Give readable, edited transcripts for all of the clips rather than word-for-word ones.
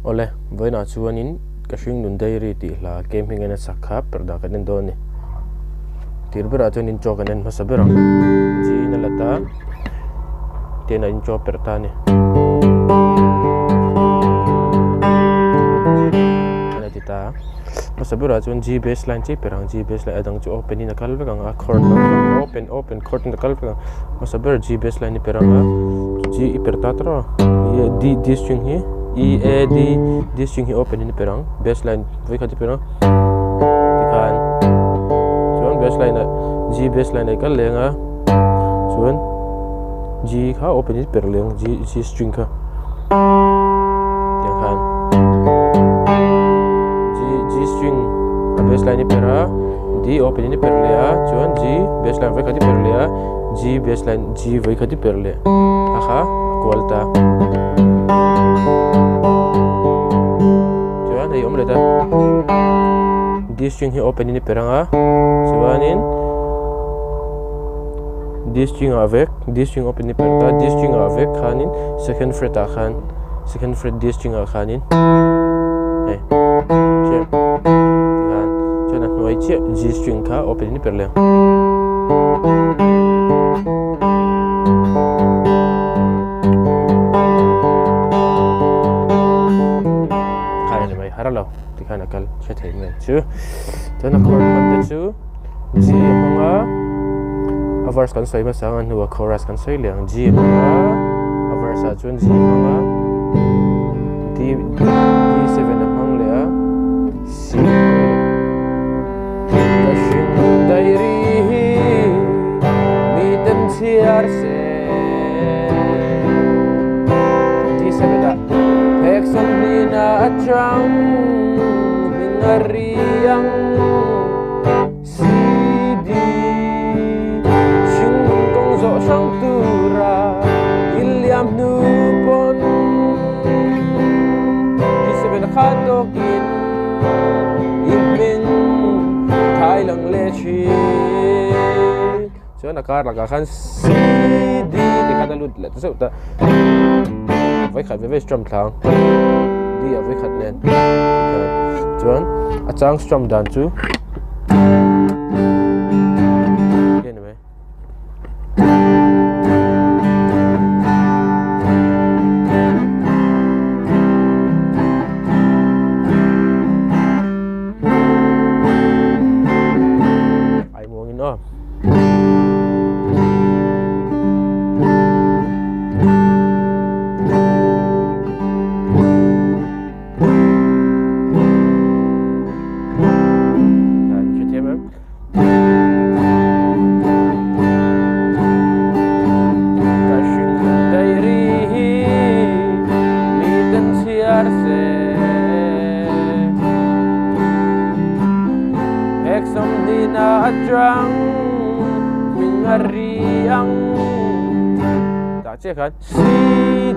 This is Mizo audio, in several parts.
Awle, vawiinah chuanin ka hringnun diary tih hla game hi ngaina sak kha perda kan en dawn a ni. Tir berah chuan intro kan en hmasa ber ang. G in a la ta, tin a intro perh ta a ni. A ti ta. Hmasa berah chuan G bass line chiah per ang, G bass line a dang chu open in a kal vek ang a, chord dang chu open open chord in a kal vek ang. Hmasa ber G bass line i per ang a, G i per ta tawrh a. D D string hi E A D D string hi open in i per ang bass line vawi khat i per ang tikhan chuan bass line ah G bass line ah i kal leng a chuan G kha open in i per leng G G string kha tiang khan G G string a bass line i per a D open in i per leh a chuan G bass line vawi khat i per leh a G bass line G vawi khat i per leh a kha a kual ta chuan hei awm leh ta D string hi open in i per ang a chuanin D string ah vek D string open i per ta D string ah vek khanin second fret ah khan second fret D string ah khanin hei tikhan chuan a hnuai chiah G string kha open in i per leh ang. Khan a ni mai har lo tikhan a kal hre thei mai chu chuan a chord hman te chu G a hmang a a verse kan sawi hmasa ang a hnuah chorus kan sawi leh ang G a hmang a a verse ah chuan G a hmang a D D7 a hmang leh a C a hmang leh. Ka hring diary hi miten chhiar se D7 ah phek sawmhnihna atang hming a ri ang CD hringnun kawng zawh hrang tura i liam hnu pawn D7 a khat tawkin i hming thai lang leh thin. Chuan a kar lakah khan CD tih khan a lut leh ta zeuh ta. Vawikhat ve ve strum thlang D ah vawikhat nen chuan a chang strum dan chu Ai muangin aw. Ka hring diary hi miten chhiar se. Hek sawmhnihna atang hming a ri ang. Tah chiah khan C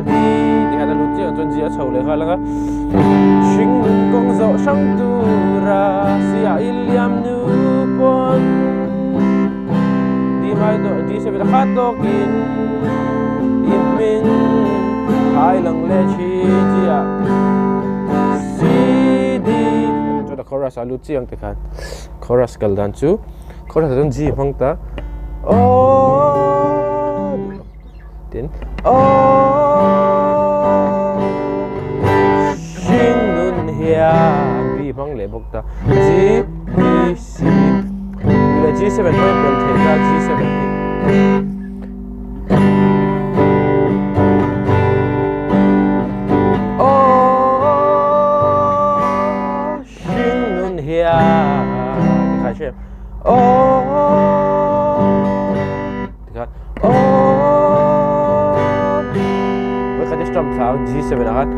D tih khan a lut chiah ang chuan G a chho leh nghal ang a. Hringnun kawng zawh hrang tura si ah i liam nu pawn D mai tawh D seven a khat tawkin i hming hai lang leh thi chiah C D chuan a chorus a lut chiang te khan chorus kal dan chu chorus ah chuan G hmang ta aww tin aww hringnun hian B hmang leh bawk ta G B C leh G7 pawh hi pel thei ta G7 hi. Aw hringnun hian tikhan hre aw tikhan aw vawikhat hi strum thla ang G seven ah khan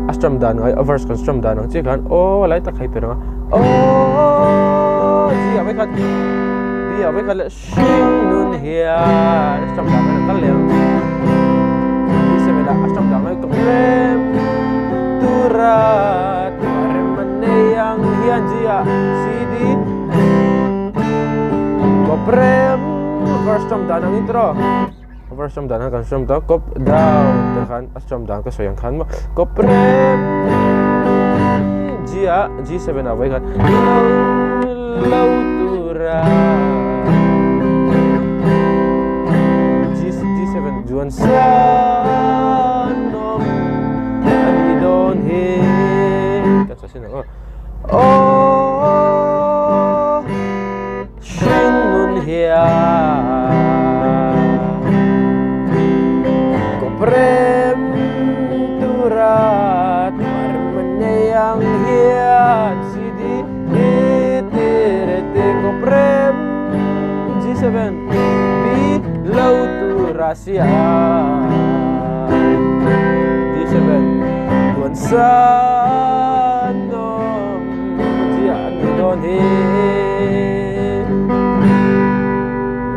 a strum dan ngai a verse kan strum dan ang chiah khan aw lai tak hai per ang a aw G ah vawikhat B ah vawikhat leh Hringnun hian a strum dan a kal leh ang. D7 ah a strum dan a kawp rem tura tua rem a nei ang hian G ah C D kawp rem verse strum dan ang intro verse strum dan khan kan strum ta kawp down te khan a strum dan ka sawi ang khan maw kawp rem. ah G7 ah vawi khat lo tura G G7 chuan san awm a nih dawn hi ka sa sin ang aw aw Hringnun hian kawprem tura tharma nei ang hian CD ti re te kawprem G7 B lo tura siam G7 tuan san awm chiah a ni dawn hi.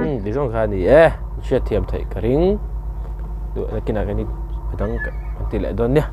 Umm ti zawng kha a ni e hriat thiam theih ka ring duh nakinah kan i a dang kan ti leh dawn nia.